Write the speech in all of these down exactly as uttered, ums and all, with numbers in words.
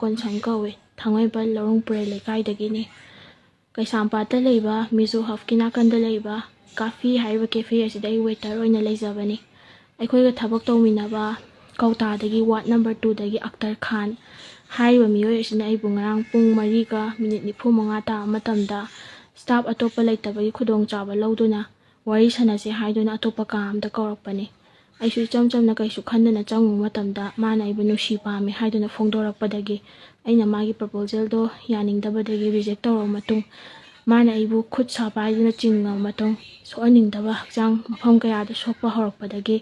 ꯀꯣꯟꯁꯟ ꯀꯧꯏ꯫ ꯊꯥꯡꯃꯩꯕꯟ ꯂꯧꯔꯨꯡ ꯄꯨꯔꯦꯜ ꯂꯩꯀꯥꯏꯗꯒꯤꯅꯤ꯫ ꯀꯩꯁꯥꯝꯄꯥꯠꯇ ꯂꯩꯕ ꯃꯤꯖꯣ ꯍꯕꯀꯤ ꯅꯥꯀꯟꯗ ꯂꯩꯕ ꯀꯥꯐꯤ ꯍꯥꯏꯔꯤꯕ cafe ꯑꯁꯤꯗ ꯑꯩ waiter ꯑꯣꯏꯅ ꯂꯩꯖꯕꯅꯤ꯫ ꯑꯩꯈꯣꯏꯒ ꯊꯕꯛ ꯇꯧꯃꯤꯟꯅꯕ ꯀꯧꯇꯥꯗꯒꯤ ward number twoꯗꯒꯤ ꯑꯛꯇꯔ ꯈꯥꯟ ꯍꯥꯏꯔꯤꯕ ꯃꯤꯑꯣꯏ ꯑꯁꯤꯅ ꯑꯩꯕꯨ ꯉꯔꯥꯡ ꯄꯨꯡ ꯃꯔꯤꯒ minute ꯅꯤꯐꯨ ꯃꯉꯥ ꯇꯥꯕ ꯃꯇꯝꯗ staff ꯑꯇꯣꯞꯄ ꯂꯩꯇꯕꯒꯤ ꯈꯨꯗꯣꯡꯆꯥꯕ ꯂꯧꯗꯨꯅ ꯋꯥꯔꯤ ꯁꯥꯟꯅꯁꯦ ꯍꯥꯏꯗꯨꯅ ꯑꯇꯣꯞꯄ ꯀꯥ ꯑꯃꯗ ꯀꯧꯔꯛꯄꯅꯤ꯫ ꯑꯩꯁꯨ ꯏꯆꯝ ꯆꯝꯅ ꯀꯩꯁꯨ ꯈꯟꯗꯅ ꯆꯪꯉꯨꯕ ꯃꯇꯝꯗ ꯃꯥꯅ ꯑꯩꯕꯨ ꯅꯨꯡꯁꯤ ꯄꯥꯝꯃꯤ ꯍꯥꯏꯗꯨꯅ ꯐꯣꯡꯗꯣꯔꯛꯄꯗꯒꯤ ꯑꯩꯅ ꯃꯥꯒꯤ proposalꯗꯣ ꯌꯥꯅꯤꯡꯗꯕꯗꯒꯤ reject ꯇꯧꯔꯕ ꯃꯇꯨꯡ ꯃꯥꯅ ꯑꯩꯕꯨ ꯈꯨꯠ ꯁꯥ ꯄꯥꯏꯗꯨꯅ ꯆꯤꯡꯉꯕ ꯃꯇꯨꯡ ꯁꯣꯛꯍꯟꯅꯤꯡꯗꯕ ꯍꯛꯆꯥꯡ ꯃꯐꯝ ꯀꯌꯥꯗ ꯁꯣꯛꯄ ꯍꯧꯔꯛꯄꯗꯒꯤ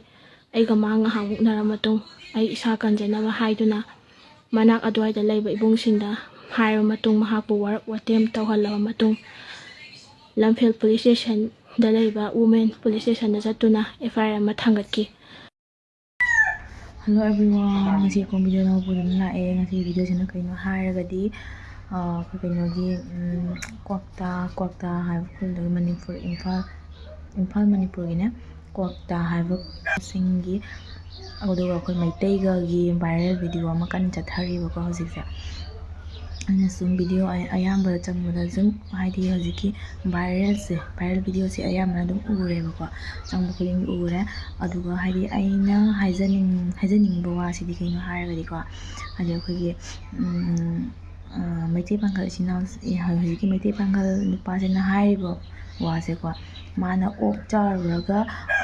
ꯑꯩꯒ ꯃꯥ ꯉꯥꯏꯍꯥꯛ ꯃꯨꯛꯅꯔ ꯃꯇꯨꯡ ꯑꯩ ꯏꯁꯥ ꯀꯟꯖꯅꯕ ꯍꯥꯏꯗꯨꯅ ꯃꯅꯥꯛ ꯑꯗꯨꯋꯥꯏꯗ ꯂꯩꯕ ꯏꯕꯨꯡꯁꯤꯡꯗ ꯍꯥꯏꯔꯕ ꯃꯇꯨꯡ ꯃꯍꯥꯛꯄꯨ ꯋꯥꯔꯛ ꯋꯥꯇꯦꯝ ꯇꯧꯍꯜꯂꯕ ꯃꯇꯨꯡ ꯂꯝꯐꯦꯜ police stationꯗ ꯂꯩꯕ women police stationꯗ ꯆꯠꯇꯨꯅ FIR ꯑꯃ ꯊꯥꯡꯒꯠꯈꯤ꯫ Hello everyone, ꯉꯁꯤ ꯀꯣꯝ video ꯑꯅꯧꯕ ꯑꯗꯨꯝ ꯂꯥꯛꯑꯦ꯫ ꯉꯁꯤ videoꯁꯤꯅ ꯀꯩꯅꯣ ꯍꯥꯏꯔꯒꯗꯤ ꯑꯩꯈꯣꯏ ꯀꯩꯅꯣꯒꯤ ꯀ꯭ꯋꯥꯛꯇꯥ ꯀ꯭ꯋꯥꯛꯇꯥ ꯍꯥꯏꯕ ꯈꯨꯜꯗꯒꯤ ꯃꯅꯤꯄꯨꯔ ꯏꯝꯐꯥꯜ ꯏꯝꯐꯥꯜ ꯃꯅꯤꯄꯨꯔꯒꯤꯅꯦ ꯀ꯭ꯋꯥꯛꯇꯥ ꯍꯥꯏꯕ ꯁꯤꯡꯒꯤ ꯑꯗꯨꯒ ꯑꯩꯈꯣꯏ ꯃꯩꯇꯩꯒꯒꯤ viral video ꯑꯃ ꯀꯟꯅ ꯆꯠꯊꯔꯤꯕꯀꯣ ꯍꯧꯖꯤꯛꯁꯦ꯫ ꯑꯩꯅ ꯁꯨꯝ video ꯑꯌꯥꯝꯕꯗ ꯆꯪꯕꯗ ꯁꯨꯝ ꯍꯥꯏꯗꯤ ꯍꯧꯖꯤꯛꯀꯤ viralꯁꯦ viral videoꯁꯦ ꯑꯌꯥꯝꯕꯅ ꯑꯗꯨꯝ ꯎꯔꯦꯕꯀꯣ꯫ ꯆꯪꯕ ꯈꯨꯗꯤꯡꯒꯤ ꯎꯔꯦ꯫ ꯑꯗꯨꯒ ꯍꯥꯏꯗꯤ ꯑꯩꯅ ꯍꯥꯏꯖꯅꯤꯡ ꯍꯥꯏꯖꯅꯤꯡꯕ ꯋꯥꯁꯤꯗꯤ ꯀꯩꯅꯣ ꯍꯥꯏꯔꯒꯗꯤꯀꯣ ꯍꯥꯏꯗꯤ ꯑꯩꯈꯣꯏꯒꯤ ꯃꯩꯇꯩ ꯄꯥꯡꯒꯜ ꯏꯆꯤꯟ ꯏꯅꯥꯎ ꯍꯧꯖꯤꯛꯀꯤ ꯃꯩꯇꯩ ꯄꯥꯡꯒꯜ ꯅꯨꯄꯥꯁꯤꯅ ꯍꯥꯏꯔꯤꯕ ꯋꯥꯁꯦꯀꯣ ꯃꯥꯅ ꯑꯣꯛ ꯆꯥꯔꯨꯔꯒ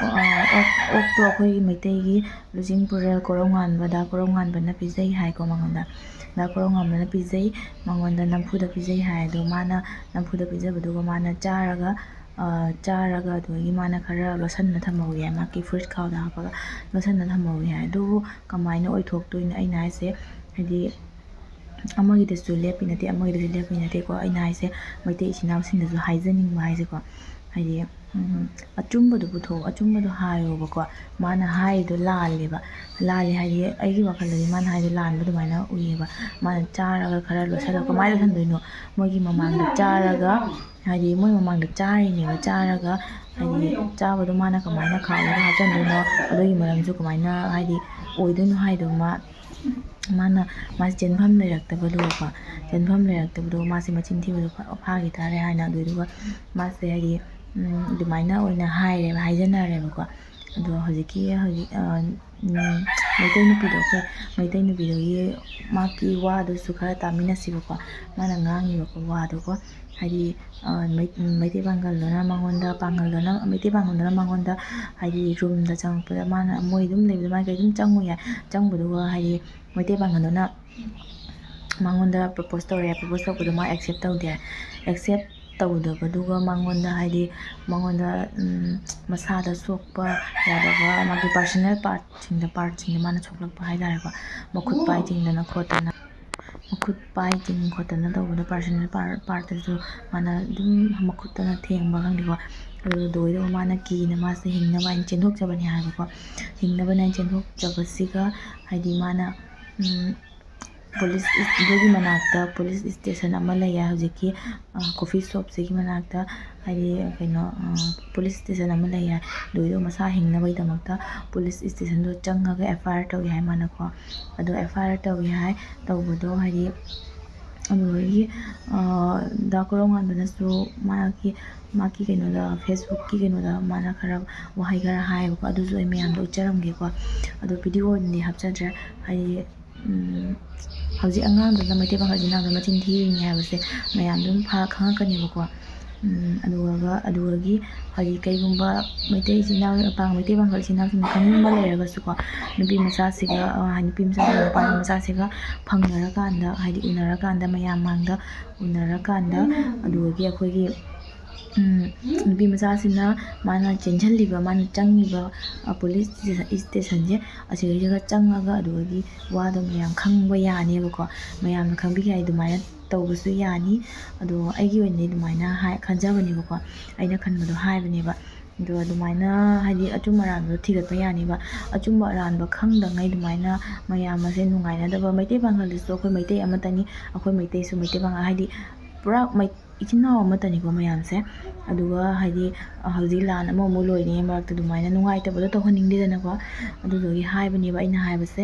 ꯑꯣꯛꯇꯣ ꯑꯩꯈꯣꯏꯒꯤ ꯃꯩꯇꯩꯒꯤ ꯂꯨꯆꯤꯡ ꯄꯨꯔꯦꯜ ꯀꯣꯔꯧꯉꯥꯟꯕ ꯗꯥ ꯀꯣꯔꯧꯉꯥꯟꯕꯅ ꯄꯤꯖꯩ ꯍꯥꯏꯀꯣ ꯃꯉꯣꯟꯗ ꯗꯥ ꯀꯣꯔꯧꯉꯥꯟꯕꯅ ꯄꯤꯖꯩ ꯃꯉꯣꯟꯗ ꯅꯝꯐꯨꯗ ꯄꯤꯖꯩ ꯍꯥꯏ꯫ ꯑꯗꯣ ꯃꯥꯅ ꯅꯝꯐꯨꯗ ꯄꯤꯖꯕꯗꯨꯒ ꯃꯥꯅ ꯆꯥꯔꯒ ꯆꯥꯔꯒ ꯑꯗꯨꯗꯒꯤ ꯃꯥꯅ ꯈꯔ ꯂꯣꯠꯁꯤꯟꯅ ꯊꯝꯍꯧꯋꯤ ꯍꯥꯏ ꯃꯥꯒꯤ ꯐꯨꯔꯤꯠ ꯈꯥꯎꯗ ꯍꯥꯞꯄꯒ ꯂꯣꯠꯁꯤꯟꯅ ꯊꯝꯍꯧꯋꯤ ꯍꯥꯏ꯫ ꯑꯗꯨꯕꯨ ꯀꯃꯥꯏꯅ ꯑꯣꯏꯊꯣꯛꯇꯣꯏꯅꯣ ꯑꯩꯅ ꯍꯥꯏꯁꯦ ꯍꯥꯏꯗꯤ ꯑꯃꯒꯤꯗꯁꯨ ꯂꯦꯞꯄꯤ ꯅꯠꯇꯦ ꯑꯃꯒꯤꯗꯁꯨ ꯂꯦꯞꯄꯤ ꯅꯠꯇꯦꯀꯣ꯫ ꯑꯩꯅ ꯍꯥꯏꯁꯦ ꯃꯩꯇꯩ ꯏꯆꯤꯟ ꯏꯅꯥꯎꯁꯤꯡꯗꯁꯨ ꯍꯥꯏꯖꯅꯤꯡꯕ ꯍꯥꯏꯁꯦꯀꯣ ꯍꯥꯏꯗꯤ ꯑꯆꯨꯝꯕꯗꯨ ꯄꯨꯊꯣꯛꯑꯣ ꯑꯆꯨꯝꯕꯗꯣ ꯍꯥꯏꯌꯣꯕꯀꯣ꯫ ꯃꯥꯅ ꯍꯥꯏꯔꯤꯗꯣ ꯂꯥꯜꯂꯦꯕ ꯂꯥꯜꯂꯦ ꯍꯥꯏꯗꯤ ꯑꯩꯒꯤ ꯋꯥꯈꯜꯗꯗꯤ ꯃꯥꯅ ꯍꯥꯏꯔꯤꯗꯣ ꯂꯥꯟꯕ ꯑꯗꯨꯃꯥꯏꯅ ꯎꯏꯌꯦꯕ꯫ ꯃꯥꯅ ꯆꯥꯔꯒ ꯈꯔ ꯂꯣꯠꯁꯤꯜꯂꯒ ꯀꯃꯥꯏꯅ ꯂꯣꯠꯁꯤꯟꯗꯣꯏꯅꯣ ꯃꯣꯏꯒꯤ ꯃꯃꯥꯡꯗ ꯆꯥꯔꯒ ꯍꯥꯏꯗꯤ ꯃꯣꯏ ꯃꯃꯥꯡꯗ ꯆꯥꯔꯤꯅꯦꯕ ꯆꯥꯔꯒ ꯍꯥꯏꯗꯤ ꯆꯥꯕꯗꯣ ꯃꯥꯅ ꯀꯃꯥꯏꯅ ꯈꯥꯎꯗꯒ ꯍꯥꯞꯆꯤꯟꯗꯣꯏꯅꯣ ꯑꯗꯨꯒꯤ ꯃꯔꯝꯁꯨ ꯀꯃꯥꯏꯅ ꯍꯥꯏꯗꯤ ꯑꯣꯏꯗꯣꯏꯅꯣ ꯍꯥꯏꯗꯨꯃ ꯃꯥꯅ ꯃꯥꯁꯦ ꯆꯦꯟꯐꯝ ꯂꯩꯔꯛꯇꯕꯗꯨꯀꯣ, ꯆꯦꯟꯐꯝ ꯂꯩꯔꯛꯇꯕꯗꯣ ꯃꯥꯁꯦ ꯃꯆꯤꯟ ꯊꯤꯕꯗꯣ ꯐꯥ-, ꯐꯥꯈꯤ ꯇꯥꯔꯦ ꯍꯥꯏꯅ, ꯑꯗꯨꯗꯨꯒ ꯃꯥꯁꯦ ꯍꯥꯏꯗꯤ, ꯎꯝ, ꯑꯗꯨꯃꯥꯏꯅ ꯑꯣꯏꯅ ꯍꯥꯏꯔꯦꯕ, ꯍꯥꯏꯖꯅꯔꯦꯕꯀꯣ꯫ ꯑꯗꯣ ꯍꯧꯖꯤꯛꯀꯤ, ꯍꯧꯖꯤꯛ, ꯑ, ꯎꯝ, ꯃꯩꯇꯩ ꯅꯨꯄꯤꯗꯣ, ꯑꯩꯈꯣꯏ ꯃꯩꯇꯩ ꯅꯨꯄꯤꯗꯨꯒꯤ ꯃꯥꯒꯤ ꯋꯥꯗꯨꯁꯨ ꯈꯔ ꯇꯥꯃꯤꯟꯅꯁꯤꯕꯀꯣ, ꯃꯥꯅ ꯉꯥꯡꯉꯤꯕꯀꯣ ꯋꯥꯗꯣꯀꯣ꯫ ꯍꯥꯏꯗꯤ, ꯑ, ꯃꯩ-, ꯃꯩꯇꯩ ꯄꯥꯡꯒꯜꯗꯨꯅ ꯃꯉꯣꯟꯗ, ꯄꯥꯡꯒꯜꯗꯨꯅ, ꯃꯩꯇꯩ ꯄꯥꯡꯒꯜꯗꯨꯅ ꯃꯉꯣꯟꯗ, ꯍꯥꯏꯗꯤ, ꯔꯨꯝꯗ ꯆꯪꯉꯛꯄꯗ ꯃꯥꯅ, ꯃꯣꯏ ꯑꯗꯨꯝ ꯂꯩꯕꯗꯣ ꯃꯥ ꯀꯩ ꯑꯗꯨꯝ ꯆꯪꯉꯨ ꯌꯥꯏ꯫ ꯆꯪꯕꯗꯨꯒ, ꯍꯥꯏꯗꯤ, ꯃꯩꯇꯩ ꯄꯥꯡꯒꯜꯗꯨꯅ ꯃꯉꯣꯟꯗ ꯄ꯭ꯔꯣꯄꯣꯁ ꯇꯧꯔꯛꯑꯦ꯫ ꯄ꯭ꯔꯣꯄꯣꯁ ꯇꯧꯔꯛꯄꯗꯣ ꯃꯥ ꯑꯦꯛꯁꯦꯞ ꯇꯧꯗꯦ꯫ ꯑꯦꯛꯁꯦꯞ ꯇꯧꯗꯕꯗꯨꯒ ꯃꯉꯣꯟꯗ, ꯍꯥꯏꯗꯤ, ꯃꯉꯣꯟꯗ, ꯎꯝ, ꯃꯁꯥꯗ ꯁꯣꯛꯄ ꯌꯥꯗꯕ ꯃꯥꯒꯤ ꯄꯥꯔꯁꯣꯅꯦꯜ ꯄꯥꯔꯠꯁꯤꯡꯗ, ꯄꯥꯔꯠꯁꯤꯡꯗ ꯃꯥꯅ ꯁꯣꯛꯂꯛꯄ ꯍꯥꯏ ꯇꯥꯔꯦꯀꯣ꯫ ꯃꯈꯨꯠ ꯄꯥꯏ ꯆꯤꯡꯗꯅ ꯈꯣꯠꯇꯅ, ꯃꯈꯨꯠ ꯄꯥꯏ ꯆꯤꯡ ꯈꯣꯠꯇꯅ ꯇꯧꯕꯗꯣ, ꯄꯥꯔꯁꯣꯅꯦꯜ ꯄꯥꯔ-, ꯄꯥꯔꯠꯇꯁꯨ ꯃꯥꯅ ꯑꯗꯨꯝ ꯃꯈꯨꯠꯇꯅ ꯊꯦꯡꯕ ꯈꯪꯗꯦꯀꯣ꯫ ꯑꯗꯨꯗ ꯂꯣꯏꯗꯧꯕ ꯃꯥꯅ ꯀꯤꯅ ꯃꯥꯁꯦ ꯍꯤꯡꯅꯕ ꯍꯥꯏꯅ ꯆꯦꯟꯊꯣꯛꯆꯕꯅꯦ ꯍꯥꯏꯕꯀꯣ꯫ ꯍꯤꯡꯅꯕꯅ ꯆꯦꯟꯊꯣꯛꯆꯕꯁꯤꯒ, ꯍꯥꯏꯗꯤ, ꯃꯥꯅ, ꯎꯝ, ꯄꯨꯂꯤꯁ ꯏꯁ-, ꯑꯗꯨꯒꯤ ꯃꯅꯥꯛꯇ ꯄꯨꯂꯤꯁ ꯏꯁꯇꯦꯁꯟ ꯑꯃ ꯂꯩꯌꯦ ꯍꯧꯖꯤꯛꯀꯤ, ꯑ, ꯀꯣꯐꯤ ꯁꯣꯞꯁꯤꯒꯤ ꯃꯅꯥꯛꯇ, ꯍꯥꯏꯗꯤ, ꯀꯩꯅꯣ, ꯑ, ꯄꯨꯂꯤꯁ ꯏꯁꯇꯦꯁꯟ ꯑꯃ ꯂꯩꯌꯦ꯫ ꯂꯣꯏꯗꯧ ꯃꯁꯥ ꯍꯤꯡꯅꯕꯒꯤꯗꯃꯛꯇ ꯄꯨꯂꯤꯁ ꯏꯁꯇꯦꯁꯟꯗꯣ ꯆꯪꯉꯒ ꯑꯦꯐ ꯑꯥꯏ ꯑꯥꯔ ꯇꯧꯏ ꯍꯥꯏ ꯃꯥꯅꯀꯣ꯫ ꯑꯗꯣ ꯑꯦꯐ ꯑꯥꯏ ꯑꯥꯔ ꯇꯧꯏ ꯍꯥꯏ, ꯇꯧꯕꯗꯣ, ꯍꯥꯏꯗꯤ, ꯑꯗꯨꯗꯒꯤ, ꯑ, ꯗꯥ ꯀꯣꯔꯧꯉꯥꯟꯕꯅꯁꯨ ꯃꯥꯒꯤ, ꯃꯥꯒꯤ ꯀꯩꯅꯣꯗ, ꯐꯦꯁꯕꯨꯛꯀꯤ ꯀꯩꯅꯣꯗ ꯃꯥꯅ ꯈꯔ ꯋꯥꯍꯩ ꯈꯔ ꯍꯥꯏꯌꯦꯕꯀꯣ꯫ ꯑꯗꯨꯁꯨ ꯑꯩ ꯃꯌꯥꯝꯗ ꯎꯠꯆꯔꯝꯒꯦꯀꯣ꯫ ꯑꯗꯣ ꯚꯤꯗꯤꯑꯣ ꯑꯣꯏꯅꯗꯤ ꯍꯥꯞꯆꯗ꯭ꯔꯦ꯫ ꯍꯥꯏꯗꯤ, ꯎꯝ, ꯍꯧꯖꯤꯛ ꯑꯉꯥꯡꯗꯨꯅ ꯃꯩꯇꯩ ꯄꯥꯡꯒꯜ ꯏꯆꯤꯟ ꯏꯅꯥꯎꯗ ꯃꯆꯤꯟ ꯊꯤꯔꯤꯅꯤ ꯍꯥꯏꯕꯁꯦ ꯃꯌꯥꯝ ꯑꯗꯨꯝ ꯐꯥ-, ꯈꯪꯉꯛꯀꯅꯦꯕꯀꯣ꯫ ꯎꯝ, ꯑꯗꯨꯒ, ꯑꯗꯨꯗꯒꯤ ꯍꯥꯏꯗꯤ ꯀꯩꯒꯨꯝꯕ ꯃꯩꯇꯩ ꯏꯆꯤꯟ ꯏꯅꯥꯎ, ꯄꯥꯡ-, ꯃꯩꯇꯩ ꯄꯥꯡꯒꯜ ꯏꯆꯤꯟ ꯏꯅꯥꯎꯁꯤꯡꯅ ꯈꯪꯅꯤꯡꯕ ꯂꯩꯔꯒꯁꯨꯀꯣ, ꯅꯨꯄꯤ ꯃꯆꯥꯁꯤꯒ, ꯑ, ꯅꯨꯄꯤ ꯃꯆꯥꯁꯤꯒ ꯅꯨꯄꯥ ꯃꯆꯥꯁꯤꯒ ꯐꯪꯅꯔꯀꯥꯟꯗ, ꯍꯥꯏꯗꯤ ꯎꯅꯔꯀꯥꯟꯗ, ꯃꯌꯥꯝ ꯃꯥꯡꯗ ꯎꯅꯔꯀꯥꯟꯗ, ꯑꯗꯨꯗꯒꯤ ꯑꯩꯈꯣꯏꯒꯤ, ꯎꯝ, ꯅꯨꯄꯤ ꯃꯆꯥꯁꯤꯅ ꯃꯥꯅ ꯆꯦꯟꯁꯤꯜꯂꯤꯕ, ꯃꯥꯅ ꯆꯪꯉꯤꯕ, ꯑ, ꯄꯨꯂꯤꯁ ꯏꯁꯇꯦꯁꯟ, ꯏꯁꯇꯦꯁꯟꯁꯦ, ꯑꯁꯤꯗꯩꯁꯤꯗ ꯆꯪꯉꯒ ꯑꯗꯨꯗꯒꯤ ꯋꯥꯗꯣ ꯃꯌꯥꯝ ꯈꯪꯕ ꯌꯥꯅꯦꯕꯀꯣ꯫ ꯃꯌꯥꯝꯅ ꯈꯪꯕꯤꯒꯦ ꯍꯥꯏ ꯑꯗꯨꯃꯥꯏꯅ ꯇꯧꯕꯁꯨ ꯌꯥꯅꯤ꯫ ꯑꯗꯣ ꯑꯩꯒꯤ ꯑꯣꯏꯅꯗꯤ ꯑꯗꯨꯃꯥꯏꯅ ꯍꯥꯏ, ꯈꯟꯖꯕꯅꯦꯕꯀꯣ꯫ ꯑꯩꯅ ꯈꯟꯕꯗꯣ ꯍꯥꯏꯕꯅꯦꯕ꯫ ꯑꯗꯣ ꯑꯗꯨꯃꯥꯏꯅ, ꯍꯥꯏꯗꯤ, ꯑꯆꯨꯝ ꯑꯔꯥꯟꯕꯗꯣ ꯊꯤꯒꯠꯄ ꯌꯥꯅꯤꯕ꯫ ꯑꯆꯨꯝꯕ ꯑꯔꯥꯟꯕ ꯈꯪꯗꯉꯩ ꯑꯗꯨꯃꯥꯏꯅ ꯃꯌꯥꯝ ꯑꯁꯦ ꯅꯨꯡꯉꯥꯏꯅꯗꯕ, ꯃꯩꯇꯩ ꯄꯥꯡꯒꯜꯗꯁꯨ ꯑꯩꯈꯣꯏ ꯃꯩꯇꯩ ꯑꯃꯠꯇꯅꯤ, ꯑꯩꯈꯣꯏ ꯃꯩꯇꯩꯁꯨ ꯃꯩꯇꯩ ꯄꯥꯡꯒꯜ, ꯍꯥꯏꯗꯤ, ꯄꯨꯔꯥ ꯃꯩ-, ꯏꯆꯤꯟ ꯏꯅꯥꯎ ꯑꯃꯠꯇꯅꯤꯀꯣ ꯃꯌꯥꯝꯁꯦ꯫ ꯑꯗꯨꯒ, ꯍꯥꯏꯗꯤ, ꯍꯧꯖꯤꯛ ꯂꯥꯟ ꯑꯃꯃꯨꯛ ꯂꯣꯏꯔꯤꯉꯩ ꯃꯔꯛꯇ ꯑꯗꯨꯃꯥꯏꯅ ꯅꯨꯡꯉꯥꯏꯇꯕꯗꯣ ꯇꯧꯍꯟꯅꯤꯡꯗꯦꯗꯅꯀꯣ꯫ ꯑꯗꯨꯗꯨꯒꯤ ꯍꯥꯏꯕꯅꯦꯕ ꯑꯩꯅ ꯍꯥꯏꯕꯁꯦ꯫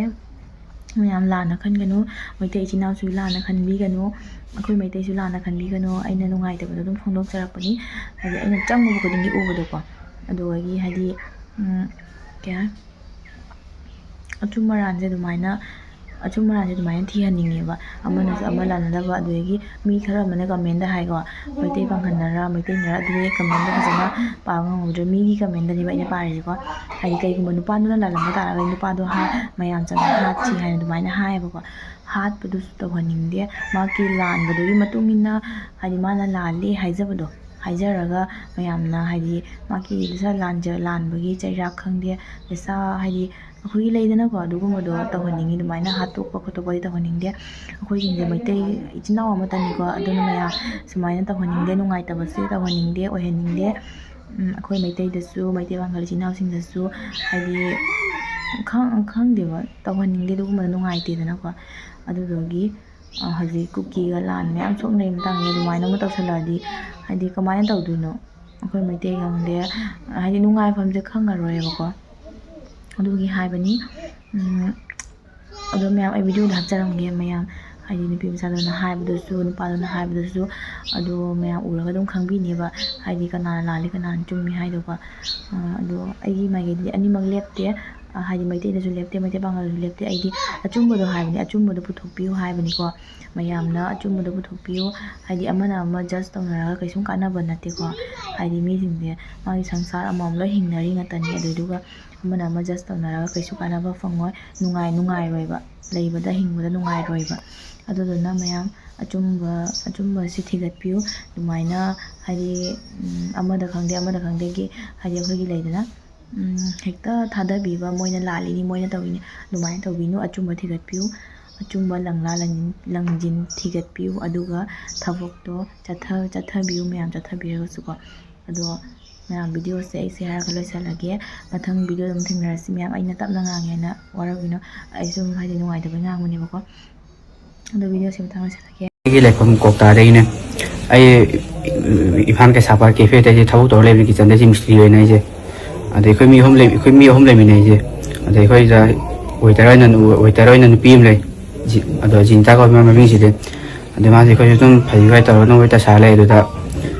ꯃꯌꯥꯝ ꯂꯥꯟꯅ ꯈꯟꯒꯅꯨ, ꯃꯩꯇꯩ ꯏꯆꯤꯟ ꯏꯅꯥꯎꯁꯨ ꯂꯥꯟꯅ ꯈꯟꯕꯤꯒꯅꯨ, ꯑꯩꯈꯣꯏ ꯃꯩꯇꯩꯁꯨ ꯂꯥꯟꯅ ꯈꯟꯕꯤꯒꯅꯨ꯫ ꯑꯩꯅ ꯅꯨꯡꯉꯥꯏꯇꯕꯗꯣ ꯑꯗꯨꯝ ꯐꯣꯡꯗꯣꯛꯆꯔꯛꯄꯅꯤ꯫ ꯍꯥꯏꯗꯤ ꯑꯩꯅ ꯆꯪꯉꯨꯕ ꯈꯨꯗꯤꯡꯒꯤ ꯎꯕꯗꯣꯀꯣ꯫ ꯑꯗꯨꯗꯒꯤ ꯍꯥꯏꯗꯤ, ꯎꯝ, ꯀꯩ ꯍꯥꯏ, ꯑꯆꯨꯝ ꯑꯔꯥꯟꯁꯦ ꯑꯗꯨꯃꯥꯏꯅ, ꯑꯆꯨꯝ ꯑꯔꯥꯟꯁꯦ ꯑꯗꯨꯃꯥꯏꯅ ꯊꯤꯍꯟꯅꯤꯡꯉꯦꯕ꯫ ꯑꯃꯅꯁꯨ ꯑꯃ ꯂꯥꯟꯅꯗꯕ꯫ ꯑꯗꯨꯗꯒꯤ ꯃꯤ ꯈꯔ ꯑꯃꯅ comment ꯍꯥꯏꯀꯣ, "ꯃꯩꯇꯩ ꯄꯥꯡꯒꯜꯅꯔ ꯃꯩꯇꯩꯅꯔ?" ꯑꯗꯨꯗꯤ comment ꯐꯖꯅ ꯄꯥꯕ ꯉꯝꯍꯧꯗ꯭ꯔꯦ꯫ ꯃꯤꯒꯤ comment ꯅꯦꯕ ꯑꯩꯅ ꯄꯥꯔꯤꯁꯦꯀꯣ꯫ ꯍꯥꯏꯗꯤ ꯀꯩꯒꯨꯝꯕ ꯅꯨꯄꯥꯗꯨꯅ ꯂꯥꯜꯂꯝꯕ ꯇꯥꯔꯒꯗꯤ ꯅꯨꯄꯥꯗꯣ ꯍꯥ-, ꯃꯌꯥꯝ ꯆꯪꯅ ꯍꯥꯠꯁꯤ ꯍꯥꯏꯅ ꯑꯗꯨꯃꯥꯏꯅ ꯍꯥꯏꯌꯦꯕꯀꯣ꯫ ꯍꯥꯠꯄꯗꯨꯁꯨ ꯇꯧꯍꯟꯅꯤꯡꯗꯦ꯫ ꯃꯥꯒꯤ ꯂꯥꯟꯕꯗꯨꯒꯤ ꯃꯇꯨꯡ ꯏꯟꯅ, ꯍꯥꯏꯗꯤ ꯃꯥꯅ ꯂꯥꯜꯂꯦ ꯍꯥꯏꯖꯕꯗꯣ ꯍꯥꯏꯖꯔꯒ ꯃꯌꯥꯝꯅ ꯍꯥꯏꯗꯤ ꯃꯥꯒꯤ ꯗꯁꯥ ꯂꯥꯟꯖ-, ꯂꯥꯟꯕꯒꯤ ꯆꯩꯔꯥꯛ ꯈꯪꯗꯦ, ꯗꯁꯥ ꯍꯥꯏꯗꯤ ꯑꯩꯈꯣꯏꯒꯤ ꯂꯩꯗꯅꯀꯣ, ꯑꯗꯨꯒꯨꯝꯕꯗꯣ ꯇꯧꯍꯟꯅꯤꯡꯉꯤ꯫ ꯑꯗꯨꯃꯥꯏꯅ ꯍꯥꯠꯇꯣꯛꯄ ꯈꯣꯠꯇꯣꯛꯄꯗꯤ ꯇꯧꯍꯟꯅꯤꯡꯗꯦ꯫ ꯑꯩꯈꯣꯏꯁꯤꯡꯁꯦ ꯃꯩꯇꯩ ꯏꯆꯤꯟ ꯏꯅꯥꯎ ꯑꯃꯠꯇꯅꯤꯀꯣ꯫ ꯑꯗꯨꯅ ꯃꯌꯥꯝ ꯁꯨꯃꯥꯏꯅ ꯇꯧꯍꯟꯅꯤꯡꯗꯦ, ꯅꯨꯡꯉꯥꯏꯇꯕꯁꯦ ꯇꯧꯍꯟꯅꯤꯡꯗꯦ, ꯑꯣꯏꯍꯟꯅꯤꯡꯗꯦ꯫ ꯎꯝ, ꯑꯩꯈꯣꯏ ꯃꯩꯇꯩꯗꯁꯨ, ꯃꯩꯇꯩ ꯄꯥꯡꯒꯜ ꯏꯆꯤꯟ ꯏꯅꯥꯎꯁꯤꯡꯗꯁꯨ ꯍꯥꯏꯗꯤ ꯈꯪ-, ꯈꯪꯗꯦꯕ, ꯇꯧꯍꯟꯅꯤꯡꯗꯦ, ꯑꯗꯨꯒꯨꯝꯕꯗꯣ ꯅꯨꯡꯉꯥꯏꯇꯦꯗꯅꯀꯣ꯫ ꯑꯗꯨꯗꯨꯒꯤ ꯑ, ꯍꯧꯖꯤꯛ ꯀꯨꯀꯤꯒ ꯂꯥꯟ ꯃꯌꯥꯝ ꯁꯣꯛꯅꯔꯤ ꯃꯇꯥꯡꯁꯤꯗ ꯑꯗꯨꯃꯥꯏꯅ ꯑꯃ ꯇꯧꯁꯜꯂꯛꯑꯗꯤ ꯍꯥꯏꯗꯤ ꯀꯃꯥꯏꯅ ꯇꯧꯗꯣꯏꯅꯣ? ꯑꯩꯈꯣꯏ ꯃꯩꯇꯩ ꯈꯪꯗꯦ, ꯍꯥꯏꯗꯤ ꯅꯨꯡꯉꯥꯏꯐꯝꯁꯦ ꯈꯪꯉꯔꯣꯏꯕꯀꯣ꯫ ꯑꯗꯨꯒꯤ ꯍꯥꯏꯕꯅꯤ꯫ ꯎꯝ, ꯑꯗꯣ ꯃꯌꯥꯝ ꯑꯩ video ꯗ ꯍꯥꯞꯆꯔꯝꯒꯦ ꯃꯌꯥꯝ, ꯍꯥꯏꯗꯤ ꯅꯨꯄꯤ ꯃꯆꯥꯗꯨꯅ ꯍꯥꯏꯕꯗꯨꯁꯨ, ꯅꯨꯄꯥꯗꯨꯅ ꯍꯥꯏꯕꯗꯨꯁꯨ꯫ ꯑꯗꯣ ꯃꯌꯥꯝ ꯎꯔꯒ ꯑꯗꯨꯝ ꯈꯪꯕꯤꯅꯦꯕ, ꯍꯥꯏꯗꯤ ꯀꯅꯥꯅ ꯂꯥꯜꯂꯤ ꯀꯅꯥꯅ ꯆꯨꯝꯃꯤ ꯍꯥꯏꯗꯣꯀꯣ꯫ ꯑ, ꯑꯗꯣ ꯑꯩꯒꯤ ꯃꯥꯏꯀꯩꯗꯗꯤ ꯑꯅꯤꯃꯛ ꯂꯦꯞꯇꯦ꯫ ꯑ, ꯍꯥꯏꯗꯤ ꯃꯩꯇꯩꯗꯁꯨ ꯂꯦꯞꯇꯦ, ꯃꯩꯇꯩ ꯄꯥꯡꯒꯜꯗꯁꯨ ꯂꯦꯞꯇꯦ꯫ ꯑꯩꯗꯤ ꯑꯆꯨꯝꯕꯗꯣ ꯍꯥꯏꯕꯅꯤ, ꯑꯆꯨꯝꯕꯗꯣ ꯄꯨꯊꯣꯛꯄꯤꯌꯨ ꯍꯥꯏꯕꯅꯤꯀꯣ꯫ ꯃꯌꯥꯝꯅ ꯑꯆꯨꯝꯕꯗꯣ ꯄꯨꯊꯣꯛꯄꯤꯌꯨ꯫ ꯍꯥꯏꯗꯤ ꯑꯃꯅ ꯑꯃ judge ꯇꯧꯅꯔꯒ ꯀꯩꯁꯨꯝ ꯀꯥꯟꯅꯕ ꯅꯠꯇꯦꯀꯣ꯫ ꯍꯥꯏꯗꯤ ꯃꯤꯁꯤꯡꯁꯦ ꯃꯥꯒꯤ ꯁꯪꯁꯥꯔ ꯑꯃꯃꯝ ꯂꯣꯏ ꯍꯤꯡꯅꯔꯤ ꯉꯥꯛꯇꯅꯤ꯫ ꯑꯗꯨꯗꯨꯒ ꯑꯃꯅ ꯑꯃ judge ꯇꯧꯅꯔꯒ ꯀꯩꯁꯨ ꯀꯥꯟꯅꯕ ꯐꯪꯉꯣꯏ꯫ ꯅꯨꯡꯉꯥꯏ-, ꯅꯨꯡꯉꯥꯏꯔꯣꯏꯕ꯫ ꯂꯩꯕꯗ ꯍꯤꯡꯕꯗ ꯅꯨꯡꯉꯥꯏꯔꯣꯏꯕ꯫ ꯑꯗꯨꯗꯨꯅ ꯃꯌꯥꯝ ꯑꯆꯨꯝꯕ, ꯑꯆꯨꯝꯕꯁꯤ ꯊꯤꯒꯠꯄꯤꯌꯨ꯫ ꯑꯗꯨꯃꯥꯏꯅ ꯍꯥꯏꯗꯤ, ꯎꯝ, ꯑꯃꯗ ꯈꯪꯗꯦ, ꯑꯃꯗ ꯈꯪꯗꯦꯒꯤ ꯍꯥꯏꯗꯤ ꯑꯩꯈꯣꯏꯒꯤ ꯂꯩꯗꯅ, ꯎꯝ, ꯍꯦꯛꯇ ꯊꯥꯗꯕꯤꯕ, "ꯃꯣꯏꯅ ꯂꯥꯜꯂꯤꯅꯤ, ꯃꯣꯏꯅ ꯇꯧꯔꯤꯅꯤ", ꯑꯗꯨꯃꯥꯏꯅ ꯇꯧꯕꯤꯅꯨ꯫ ꯑꯆꯨꯝꯕ ꯊꯤꯒꯠꯄꯤꯌꯨ, ꯑꯆꯨꯝꯕ ꯂꯪꯂꯥ ꯂꯪꯖꯤꯟ, ꯂꯪꯖꯤꯟ ꯊꯤꯒꯠꯄꯤꯌꯨ, ꯑꯗꯨꯒ ꯊꯕꯛꯇꯣ ꯆꯠꯊ-, ꯆꯠꯊꯕꯤꯌꯨ ꯃꯌꯥꯝ, ꯆꯠꯊꯕꯤꯔꯒꯁꯨꯀꯣ꯫ ꯑꯗꯣ ꯃꯌꯥꯝ, video ꯁꯦ ꯑꯩꯁꯦ ꯍꯥꯏꯔꯒ ꯂꯣꯏꯁꯤꯜꯂꯒꯦ꯫ ꯃꯊꯪ video ꯑꯗꯨꯝ ꯊꯦꯡꯅꯔꯁꯤ ꯃꯌꯥꯝ꯫ ꯑꯩꯅ ꯇꯞꯅ ꯉꯥꯡꯉꯦꯅ ꯋꯥꯔꯧꯕꯤꯅꯨ, ꯑꯩ ꯁꯨꯝ ꯍꯥꯏꯗꯤ ꯅꯨꯡꯉꯥꯏꯇꯕꯩ ꯉꯥꯡꯕꯅꯦꯕꯀꯣ꯫ ꯑꯗꯣ video ꯁꯦ ꯃꯊꯪ ꯂꯣꯏꯁꯤꯜꯂꯒꯦ꯫ ꯑꯩꯒꯤ ꯂꯩꯐꯝ ꯀ꯭ꯋꯥꯛꯇꯥꯗꯒꯤꯅꯦ꯫ ꯑꯩ ꯏꯝꯐꯥꯜ ꯀꯩꯁꯥꯝꯄꯥꯠ cafe ꯗ ꯑꯩꯁꯦ ꯊꯕꯛ ꯇꯧꯔ ꯂꯩꯕꯅꯤ, kitchen ꯗ ꯑꯩꯁꯦ ꯃꯤꯁꯇ꯭ꯔꯤ ꯑꯣꯏꯅ ꯑꯩꯁꯦ꯫ ꯑꯗ ꯑꯩꯈꯣꯏ ꯃꯤ ꯑꯍꯨꯝ ꯂꯩ-, ꯑꯩꯈꯣꯏ ꯃꯤ ꯑꯍꯨꯝ ꯂꯩꯃꯤꯟꯅꯩꯁꯦ꯫ ꯑꯗ ꯑꯩꯈꯣꯏꯗ ꯋꯦꯇꯔ ꯑꯣꯏꯅ, ꯋꯦꯇꯔ ꯑꯣꯏꯅ ꯅꯨꯄꯤ ꯑꯃ ꯂꯩ꯫ ꯖꯤ-, ꯑꯗꯣ ꯖꯤꯅꯤꯇꯥ ꯀꯧꯏ ꯃꯥ ꯃꯃꯤꯡꯁꯤꯗꯤ꯫ ꯑꯗꯨ ꯃꯥꯁꯦ ꯑꯩꯈꯣꯏꯁꯨ ꯑꯗꯨꯝ ꯐꯩ ꯐꯩ ꯇꯧꯔꯒ ꯑꯗꯨꯝ ꯋꯦꯇꯔ ꯁꯥꯔ ꯂꯩ꯫ ꯑꯗꯨꯗ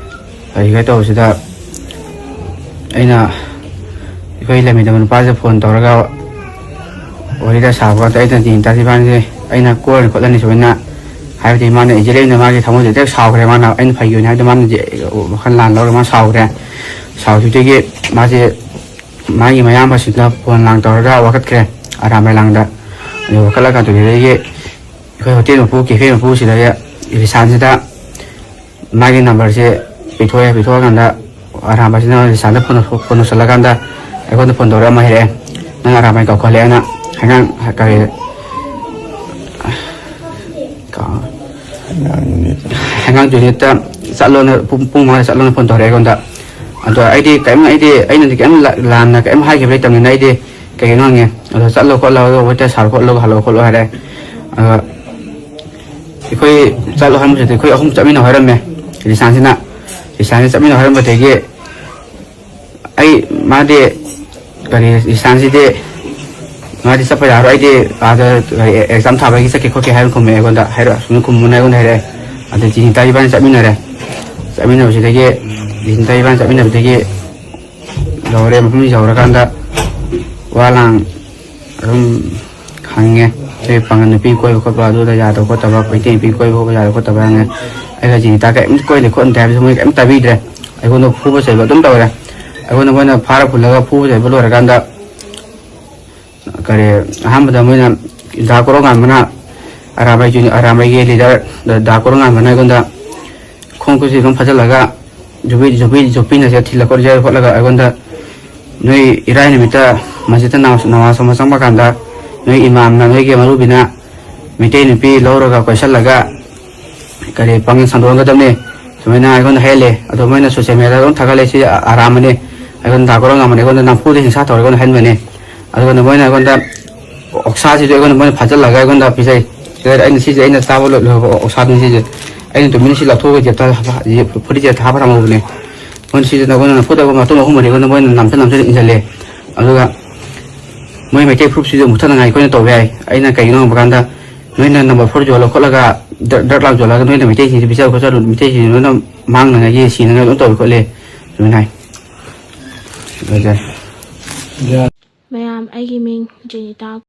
ꯐꯩ ꯐꯩ ꯇꯧꯕꯁꯤꯗ ꯑꯩꯅ ꯑꯩꯈꯣꯏ ꯂꯩꯃꯤꯟꯅꯕ ꯅꯨꯄꯥꯁꯤꯗ ꯐꯣꯟ ꯇꯧꯔꯒ ꯋꯥꯔꯤꯗ ꯁꯥꯕ ꯀꯥꯟꯗ ꯑꯩꯅ ꯖꯤꯅꯤꯇꯥꯁꯤ ꯏꯕꯥꯅꯤꯁꯦ ꯑꯩꯅ ꯀꯣꯏꯔꯅꯤ ꯈꯣꯠꯂꯅꯤ ꯁꯨꯃꯥꯏꯅ ꯍꯥꯏꯕꯗꯤ ꯃꯥꯅ ꯏꯖꯔꯦꯅ ꯃꯥꯒꯤ ꯊꯃꯣꯏꯗ ꯍꯦꯛ ꯁꯥꯎꯈ꯭ꯔꯦ꯫ ꯃꯥꯅ ꯑꯩꯅ ꯐꯩ ꯑꯣꯏꯅꯤ ꯍꯥꯏꯕꯗ ꯃꯥꯅ ꯋꯥꯈꯜ ꯂꯥꯟ ꯂꯧꯔꯒ ꯃꯥ ꯁꯥꯎꯈ꯭ꯔꯦ꯫ ꯁꯥꯎꯈꯤꯕꯗꯒꯤ ꯃꯥꯁꯦ ꯃꯥꯒꯤ ꯃꯌꯥꯝꯕꯁꯤꯡꯗ ꯐꯣꯟ ꯂꯥꯡ ꯇꯧꯔꯒ ꯋꯥꯀꯠꯈ꯭ꯔꯦ ꯑꯔꯥꯝꯕꯥꯏ ꯂꯥꯡꯗ꯫ ꯑꯗꯨ ꯋꯥꯀꯠꯂꯀꯥꯟꯗꯨꯗꯒꯤ ꯑꯩꯈꯣꯏ ꯍꯣꯇꯦꯜ ꯃꯄꯨ, ꯀꯦꯐꯦ ꯃꯄꯨꯁꯤꯗ ꯔꯤꯁꯥꯟꯁꯤꯗ ꯃꯥꯒꯤ ꯅꯝꯕꯔꯁꯦ ꯄꯤꯊꯣꯛꯑꯦ꯫ ꯄꯤꯊꯣꯛꯑꯀꯥꯟꯗ ꯑꯔꯥꯝꯕꯥꯏꯁꯤꯅ ꯔꯤꯁꯥꯟꯗ ꯐꯣꯟ, ꯐꯣꯟ ꯇꯧꯁꯜꯂꯀꯥꯟꯗ ꯑꯩꯉꯣꯟꯗ ꯐꯣꯟ ꯇꯧꯔꯒ ꯑꯃ ꯍꯥꯏꯔꯛꯑꯦ, "ꯅꯪ ꯑꯔꯥꯝꯕꯥꯏ ꯀꯧꯈꯠꯂꯦꯅ ꯍꯥꯏꯉꯥꯡ ꯀꯔꯤ ꯀꯥ-, ꯑꯉꯥꯡ ꯌꯨꯅꯤꯠꯇ꯫ ꯑꯉꯥꯡ ꯌꯨꯅꯤꯠꯇ ꯆꯠꯂꯣꯅ, ꯄꯨꯡ, ꯄꯨꯡ ꯃꯉꯥꯗ ꯆꯠꯂꯣꯅ ꯐꯣꯟ ꯇꯧꯔꯛꯑꯦ ꯑꯩꯉꯣꯟꯗ꯫ ꯑꯗꯣ ꯑꯩꯗꯤ ꯀꯔꯤꯝ, ꯑꯩꯗꯤ, ꯑꯩꯅꯗꯤ ꯀꯔꯤꯝ ꯂꯥ-, ꯂꯥꯟꯅ ꯀꯔꯤꯝ ꯍꯥꯏꯈꯤꯕ ꯂꯩꯇꯕꯅꯤꯅ ꯑꯩꯗꯤ ꯀꯩꯒꯤꯅꯣ ꯍꯪꯉꯦ꯫ ꯑꯗꯣ ꯆꯠꯂꯣ ꯈꯣꯠꯂꯣ, ꯑꯗꯣ ꯋꯦꯇꯔ ꯁꯥꯔꯣ ꯈꯣꯠꯂꯣ, ꯍꯜꯂꯣ ꯈꯣꯠꯂꯣ ꯍꯥꯏꯔꯦ꯫ ꯑꯗꯣ ꯑꯩꯈꯣꯏ ꯆꯠꯂꯣ ꯍꯥꯏꯔꯝꯕꯁꯤꯗꯤ ꯑꯩꯈꯣꯏ ꯑꯍꯨꯝ ꯆꯠꯃꯤꯟꯅꯧ ꯍꯥꯏꯔꯝꯃꯦ꯫ ꯔꯤꯁꯥꯟꯁꯤꯅ, ꯔꯤꯁꯥꯟꯁꯤꯅ ꯆꯠꯃꯤꯟꯅꯧ ꯍꯥꯏꯔꯝꯕꯗꯒꯤ ꯑꯩ, ꯃꯥꯗꯤ ꯀꯔꯤ, ꯏꯁꯥꯟꯁꯤꯗꯤ ꯃꯥꯗꯤ ꯆꯠꯄ ꯌꯥꯔꯣꯏ, ꯑꯩꯗꯤ ꯑꯥꯗ ꯀꯔꯤ ꯑꯦꯛꯖꯥꯝ ꯊꯥꯕꯒꯤ ꯆꯠꯀꯦ ꯈꯣꯠꯀꯦ ꯍꯥꯏꯅ ꯈꯨꯝꯃꯦ ꯑꯩꯉꯣꯟꯗ ꯍꯥꯏꯔꯛꯑꯣ, ꯁꯨꯝ ꯈꯨꯝꯃꯨꯅ ꯑꯩꯉꯣꯟꯗ ꯍꯥꯏꯔꯛꯑꯦ꯫ ꯑꯗ ꯖꯤꯅꯤꯇꯥ ꯏꯕꯥꯅꯤ ꯆꯠꯃꯤꯟꯅꯔꯦ꯫ ꯆꯠꯃꯤꯟꯅꯕꯁꯤꯗꯒꯤ, ꯖꯤꯅꯤꯇꯥ ꯏꯕꯥꯅꯤ ꯆꯠꯃꯤꯟꯅꯕꯗꯒꯤ ꯌꯧꯔꯦ, ꯃꯐꯝꯁꯤ ꯌꯧꯔꯀꯥꯟꯗ ꯋꯥ ꯂꯥꯡ ꯑꯗꯨꯝ ꯍꯪꯉꯦ꯫ ꯑꯩ ꯄꯥꯡꯒꯜ ꯅꯨꯄꯤ ꯀꯣꯏꯕ ꯈꯣꯠꯄ ꯑꯗꯨꯗ ꯌꯥꯗꯕ ꯈꯣꯠꯇꯕ, ꯃꯩꯇꯩ ꯅꯨꯄꯤ ꯀꯣꯏꯕ ꯈꯣꯠꯄ ꯌꯥꯗꯕ ꯈꯣꯠꯇꯕ ꯍꯪꯉꯦ꯫ ꯑꯩꯒ ꯖꯤꯅꯤꯇꯥ ꯀꯔꯤꯝꯇ ꯀꯣꯏꯗꯦ ꯈꯣꯠꯇꯦ ꯍꯥꯏꯕꯁꯨ ꯃꯣꯏ ꯀꯔꯤꯝ ꯇꯥꯕꯤꯗ꯭ꯔꯦ꯫ ꯑꯩꯉꯣꯟꯗ ꯐꯨꯕ ꯆꯩꯕ ꯑꯗꯨꯝ ꯇꯧꯔꯦ꯫ ꯑꯩꯉꯣꯟꯗ ꯃꯣꯏꯅ ꯐꯥꯔ ꯄꯨꯜꯂꯒ ꯐꯨꯕ ꯆꯩꯕ ꯂꯣꯏꯔꯀꯥꯟꯗ, ꯀꯔꯤ, ꯑꯍꯥꯟꯕꯗ ꯃꯣꯏꯅ ꯗꯥ ꯀꯣꯔꯧꯉꯥꯟꯕꯅ, ꯑꯔꯥꯃꯩꯒꯤ, ꯑꯔꯥꯃꯩꯒꯤ ꯂꯤꯗꯔ ꯗꯥ ꯀꯣꯔꯧꯉꯥꯟꯕꯅ ꯑꯩꯉꯣꯟꯗ ꯈꯣꯡ ꯈꯨꯠꯁꯤ ꯑꯗꯨꯝ ꯐꯥꯖꯤꯜꯂꯒ ꯖꯨꯕꯤ, ꯖꯨꯕꯤ, ꯖꯨꯄꯤꯅꯁꯦ ꯊꯤꯜꯂ ꯈꯣꯠꯂ ꯈꯣꯠꯂꯒ ꯑꯩꯉꯣꯟꯗ ꯅꯣꯏ ꯏꯔꯥꯏ ꯅꯨꯃꯤꯠꯇ ꯃꯁꯖꯤꯠꯇ ꯅꯃꯥꯖ, ꯅꯃꯥꯖ ꯁꯣꯟꯕ ꯆꯪꯕ ꯀꯥꯟꯗ ꯅꯣꯏ ꯏꯃꯥꯝꯅ, ꯅꯣꯏꯒꯤ ꯃꯧꯂꯨꯕꯤꯅ ꯃꯩꯇꯩ ꯅꯨꯄꯤ ꯂꯧꯔꯒ ꯀꯣꯏꯁꯜꯂꯒ ꯀꯔꯤ ꯄꯥꯡꯒꯜ ꯁꯟꯗꯣꯛꯍꯟꯒꯗꯕꯅꯤ ꯁꯨꯃꯥꯏꯅ ꯑꯩꯉꯣꯟꯗ ꯍꯥꯏꯍꯜꯂꯦ꯫ ꯑꯗꯣ ꯃꯣꯏꯅ ꯁꯣꯁꯤꯌꯦꯜ ꯃꯦꯗꯤꯌꯥꯗ ꯑꯗꯨꯝ ꯊꯥꯒꯠꯂꯦ, ꯁꯤ ꯑꯔꯥꯝꯕꯅꯤ, ꯑꯩꯉꯣꯟꯗ ꯗꯥ ꯀꯣꯔꯧꯉꯥꯟꯕꯅꯤ, ꯑꯩꯉꯣꯟꯗ ꯅꯝꯐꯨꯗ ꯍꯤꯡꯁꯥ ꯇꯧꯔꯒ ꯑꯩꯉꯣꯟꯗ ꯍꯥꯏꯍꯟꯕꯅꯤ꯫ ꯑꯗꯨꯒ ꯃꯣꯏꯅ ꯑꯩꯉꯣꯟꯗ ꯑꯣꯛꯁꯥꯁꯤꯁꯨ ꯑꯩꯉꯣꯟꯗ ꯃꯣꯏꯅ ꯐꯥꯖꯤꯜꯂꯒ ꯑꯩꯉꯣꯟꯗ ꯄꯤꯖꯩ꯫ ꯑꯩꯅ ꯁꯤꯁꯦ ꯑꯩꯅ ꯆꯥꯕ ꯂꯣꯏ-, ꯂꯣꯏꯕ ꯑꯣꯛꯁꯥꯗꯨꯅꯤ ꯁꯤꯁꯦ꯫ ꯑꯩꯅ ꯇꯨꯃꯤꯟꯅ ꯁꯤ ꯂꯧꯊꯣꯛꯑꯒ ꯖꯦꯞꯇ ꯍꯥꯞꯄ-, ꯐꯨꯔꯤꯠ ꯖꯦꯞꯇ ꯍꯥꯞꯄ ꯊꯝꯍꯧꯕꯅꯦ꯫ ꯃꯣꯏꯅ ꯁꯤꯁꯤꯅ ꯑꯩꯉꯣꯟꯗ ꯅꯝꯐꯨꯗ ꯃꯇꯨꯡ ꯑꯍꯨꯝ ꯃꯔꯤ ꯑꯩꯉꯣꯟꯗ ꯃꯣꯏꯅ ꯅꯝꯁꯤꯟ ꯅꯝꯁꯤꯟ ꯏꯟꯁꯤꯜꯂꯦ꯫ ꯑꯗꯨꯒ ꯃꯣꯏ ꯃꯩꯇꯩ ꯐꯨꯔꯨꯞꯁꯤꯁꯨ ꯃꯨꯊꯠꯅꯉꯥꯏ ꯑꯩꯈꯣꯏꯅ ꯇꯧꯕ ꯌꯥꯏ꯫ ꯑꯩꯅ ꯀꯩꯒꯤꯅꯣ ꯍꯪꯕ ꯀꯥꯟꯗ, ꯅꯣꯏꯅ ꯅꯝꯕꯔ ꯐꯣꯔ ꯌꯣꯜꯂ ꯈꯣꯠꯂꯒ, ꯗ꯭ꯔ-, ꯗ꯭ꯔꯒ ꯂꯥꯡ ꯌꯣꯜꯂꯒ ꯅꯣꯏꯅ ꯃꯩꯇꯩꯁꯤꯡꯁꯤ ꯄꯤꯖ ꯈꯣꯠꯆ, ꯃꯩꯇꯩꯁꯤꯡꯁꯤ ꯂꯣꯏꯅ ꯃꯥꯡꯅꯉꯥꯏꯒꯤ, ꯁꯤꯅꯉꯥꯏ ꯂꯣꯏ ꯇꯧꯏ ꯈꯣꯠꯂꯤ, ꯁꯨꯃꯥꯏꯅ ꯍꯥꯏ꯫ ꯂꯣꯏꯖꯔꯦ꯫ ꯃꯌꯥꯝ, ꯑꯩꯒꯤ ꯃꯤꯡ ꯖꯦꯅꯤꯇꯥ꯫